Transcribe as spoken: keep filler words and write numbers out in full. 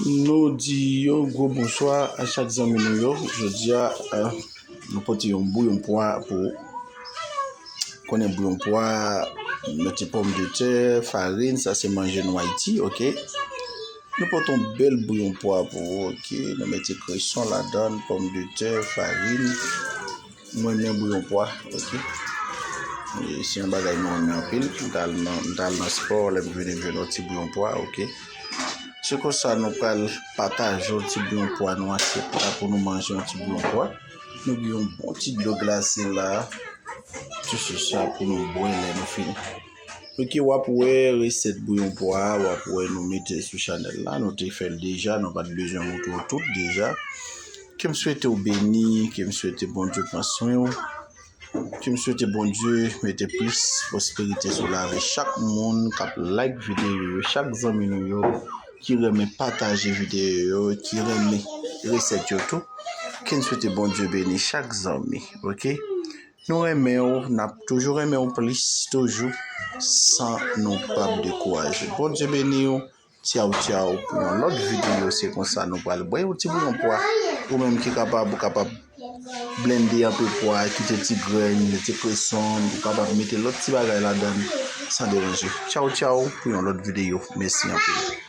Nou di yon gwo bonswa a chak zanmi nou yo. Jodi a, eh, nou pote yon bouyon pwa pou ou. Konnen bouyon pwa, mete pòmdetè, farin, sa se manje nou Ayiti, oke? Nou pote yon bèl bouyon pwa pou ou, oke? Nou mete kreson ladan, pòmdetè, farin. Mwen renmen bouyon pwa, oke? E se yon bagay mwen renmen anpil. M t al nan, m t al nan spò, lè m vini m jwenn yon ti bouyon pwa, oke? Se konsa nou pral pataje yon ti bouyon pwa nou asyèt la pou nou manje yon ti bouyon pwa. Nou gen yon bon ti dlo glase la. Ti se sa pou nou bwè lè nou fini. Oke, w ap wè resèt bouyon pwa, w ap wè nou mete sou chanèl la, nou te fè l deja, nou pa t bezwen moutre w tout deja. Ke m swete w beni, ke m swete Bondye pran swen w. Ke m swete Bondye mete plis pwosperite sou lavi chak moun k ap like videyo yo, chak zanmi nou yo ki renmen pataje videyo yo, ki renmen resèt yo tou. Ke m swete Bondye beni chak zanmi, oke? Nou renmen w, n ap toujou renmen w plis toujou, san nou p ap dekouraje. Bondye beni w. Tchaw, tchaw. Pou yon lòt videyo, se konsa nou pral bwè yon ti bouyon pwa. Ou menm ki kapab, ou kapab blende anpe pwa, kite ti grenn, ti kreson, ou kapab mete lòt ti bagay ladan l san deranje. Tchaw, tchaw, pou yon lòt videyo. Mèsi anpil.